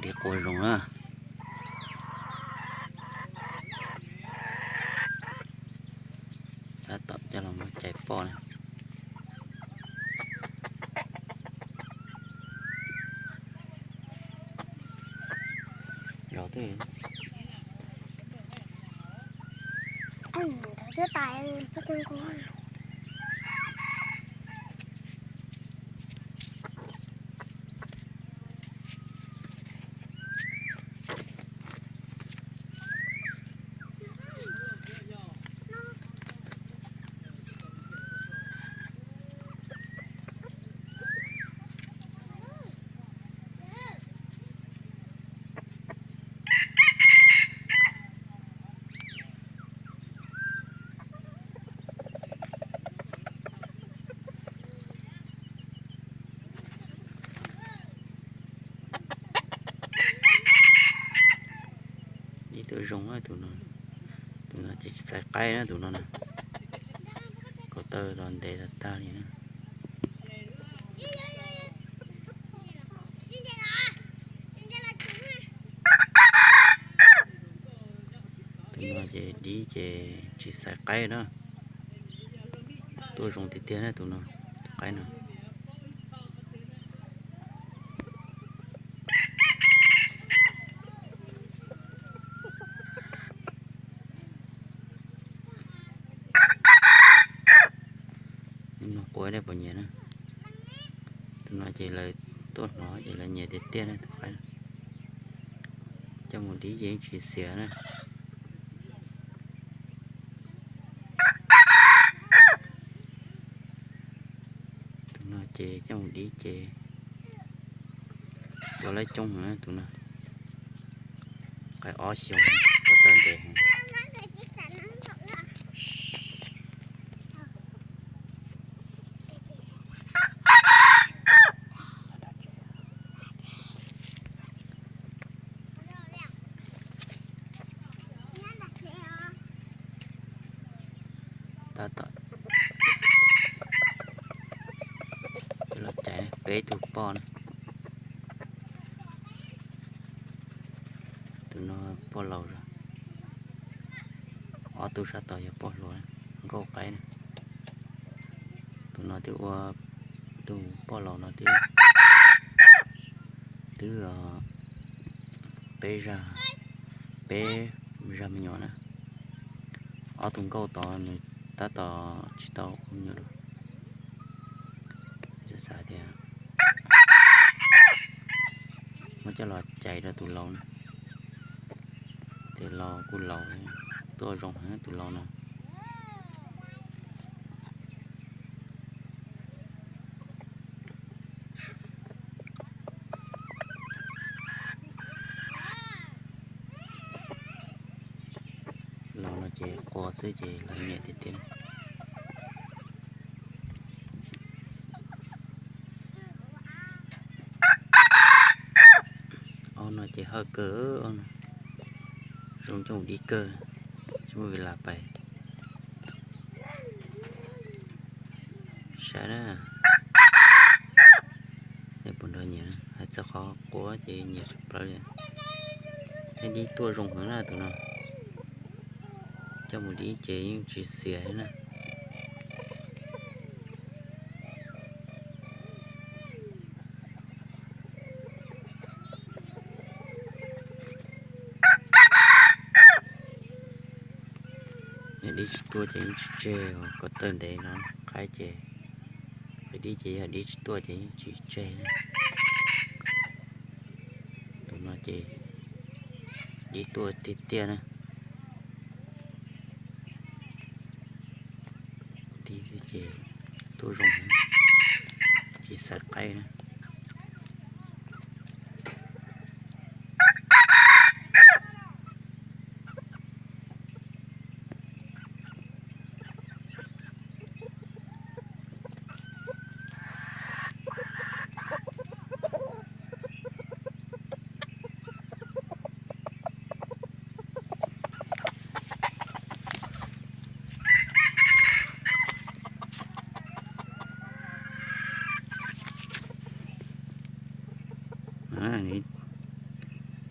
Dib quaj zoo na. Tab tom coj los muab cais poj na. Los twb tais. Ib tug zoo na tus no, tus no ces tsis xaiv qaib na tus no na. Ko taw los ntev tag tag li na. Tus no ces dib ces tsis xaiv qaib na. Tuaj zoo tiag tiag na tus no, tus qaib no. Tus no quaj nej puas nyiam na? Tus no ces lawv tuaj hnov ces lawv nyiam tiag tiag na tus qaib no. Coj mus dib ces yeej tsis xiam na. Tus no ces coj mus dib ces tua laib coob heev na tus no. Qaib ob xyoos, ko taw ntev heev. Tab tom coj los cais peb tug poj na. Tus no poj laus, ob tug sab tod yog poj hluas, nkauj qaib na. Tus no twb ua, tus poj laus no twb, twb peb zag, peb zag me nyuam na. Ob tug nkauj tod nws tab tom tsis tau ua me nyuam dua. Xav tias muab coj los cais rau tus laus na. Tus laus kuj laus, tuaj zoo heev tus laus no. Laus no ces qua xwb ces lawv nyiam tiag tiag. Ob no ces hawj kawg, zoo coj mus dib kawg, tsis muaj vim lam pais. Saib na, nej puas nrog nyiam, hais txog qhov quaj ces nyiam tshaj plaws li. Thiab dib tuaj zoo heev na tus no, coj mus dib ces yeej tsis xiam li na. Yog dib tsis tuaj ces yeej tsis tseg, ko taw ntev no qaib ces, yog dib ces yog dib tsis tuaj ces yeej tsis tseg. Tus no ces dib tuaj tiag tiag na. Dib ces tuaj zoo, tsis xaiv qaib na.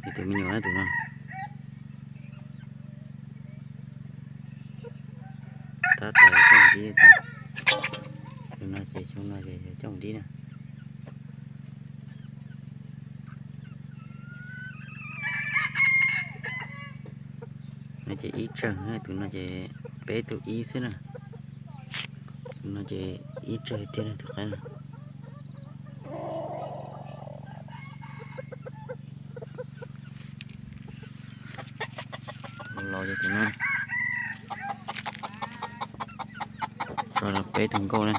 Tus me nyuam tus no tab tom coob dib. Tus no ces xyoo no ces coob dib na. No ces ib tsawg, tus no ces peb tug ib xwb na. Tus no ces ib tsawg tiag na tus qaib no. Los ces tus no tso los peb tug nkauj na.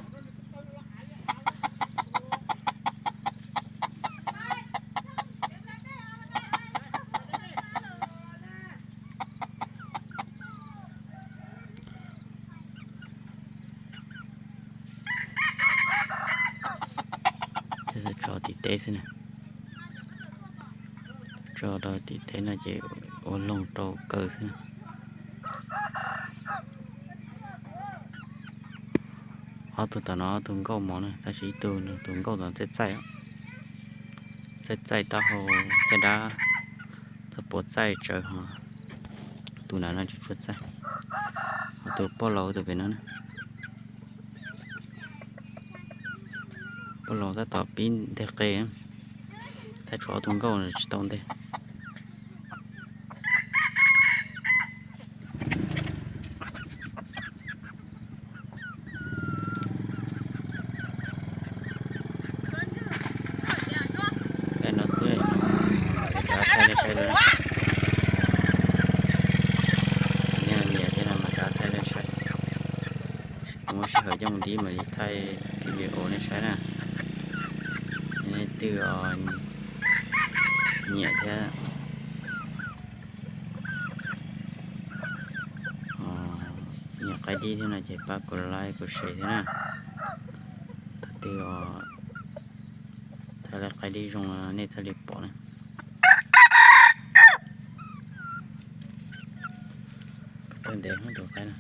Tso tim teb xwb na. Tso rau tim teb no ces ua loog rau kaw xwb. Ob tug tom no ob tug nkauj mov na, tab sis ib tug tus nkauj tom txaij txaij, txaij txaij taub hau caj dab, txog puas txaij tsawv ho. Tus nav no tsis tshua txaij. Ho tus poj laus tus pem no na, poj laus tab tom pib nteg qe, tab tshuav ob tug nkauj tsis tau nteg. Thaij no xwb, thaij nej saib lawm. Nyiam thiab no mas rov thaij nej saib. Muaj sij hawm yooj yim mam li thaij video nej saib na. Nej twg nyiam thiab nyiam qaib dib thiab no ces pab kuv like kuv share thiab na. Thaum twg thaij li qaib dib zoo nej thiaj li pom na. Tawg ntev tus qaib no.